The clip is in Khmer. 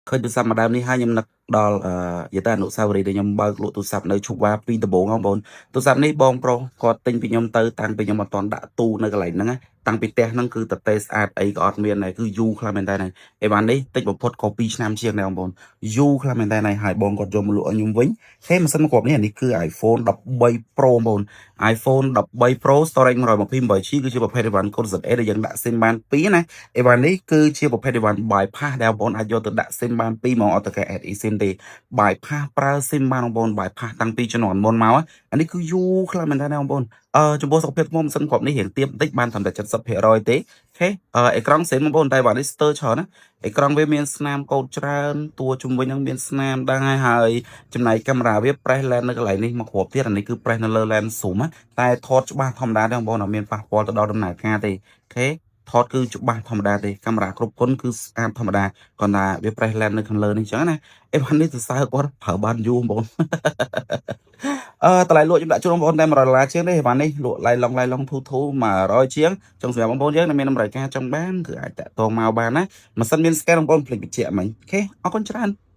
ឃើញទូរស័ព្ទមួយដើមនេះហើយខ្ញុំនឹកដល់អឺនិយាយទៅអនុស្សាវរីយ៍ដែលខ្ញុំបើកលក់ទូរស័ព្ទនៅឈប់វ៉ាពីដំបូងហ្នឹងបងប្អូនទូរស័ព្ទនេះបងប្រុសគាត់ទិញពីខ្ញុំទៅតាំងពីខ្ញុំអត់ទាន់ដាក់ទូនៅកន្លែងហ្នឹងណាតាំងពីផ្ទះហ្នឹងគឺតទេស្អាតអីក៏អត់មានដែរគឺយូរខ្លាំងមែនតើហ្នឹងអីវ៉ាន់នេះតិចបំផុតក៏2ឆ្នាំជាងដែរបងប្អូនយូរខ្លាំងមែនតើហើយហើយបងគាត់យកមកលក់ឲ្យខ្ញុំវិញហេម៉ាស៊ីនមួយគ្រាប់នេះអានេះគឺ iPhone 13 Pro បងប្អូន iPhone 13 Pro storage 128 GB គឺជាប្រភេទអីវ៉ាន់កូដ ZA ដែលយើងដាក់ SIM បាន2ណាអីវ៉ាន់នេះគឺជាប្រភេទអីវ៉ាន់ bypass ដែលបងប្អូនអាចយកទៅដាក់ SIM បាន2ហ្មងអត់ទៅកែ add eSIM ទេ bypass ប្រើ SIM បានបងប្អូន bypass តាំងពីជំនាន់មុនមកអានេះគឺយូរខ្លាំងមែនតើបងប្អូនអឺចំពោះសុខភាពថ្មម៉ាស៊ីនគ្រាប់នេះរៀងទាបបន្តិចបានត្រឹមតែ70%ទេOK អឺអេក្រង់សេនបងប្អូនតែបាទនេះស្ទើរច្រើនណាអេក្រង់វាមានស្នាមកោតច្រើនតួជុំវិញហ្នឹងមានស្នាមដែរហើយចំណែកកាមេរ៉ាវា press lens នៅកន្លែងនេះមកគ្រាប់ទៀតអានេះគឺ press នៅលើ lens zoom ណាតែថតច្បាស់ធម្មតាទេបងប្អូនអត់មានប៉ះពាល់ទៅដល់ដំណើរការទេOK ថតគឺច្បាស់ធម្មតាទេកាមេរ៉ាគ្រប់គុណគឺស្អាតធម្មតាគ្រាន់តែវា press lens នៅខាងលើនេះអញ្ចឹងណាអេវ៉ាន់នេះសរសើរគាត់ប្រើបានយូរបងប្អូន អឺតម្លៃលក់ខ្ញុំដាក់ជូនបងប្អូនតែ100ដុល្លារជាងទេអីវ៉ាន់នេះលក់ឡៃឡុងឡៃឡុងធូធូ100ជាងចង់សម្រាប់បងប្អូនយើងដែលមានតម្រូវការចង់បានគឺអាចតាក់ទងមកបានណាម៉ាស៊ីនមាន scan បងប្អូនភ្លេចបញ្ជាក់មិញ OK អរគុណច្រើន។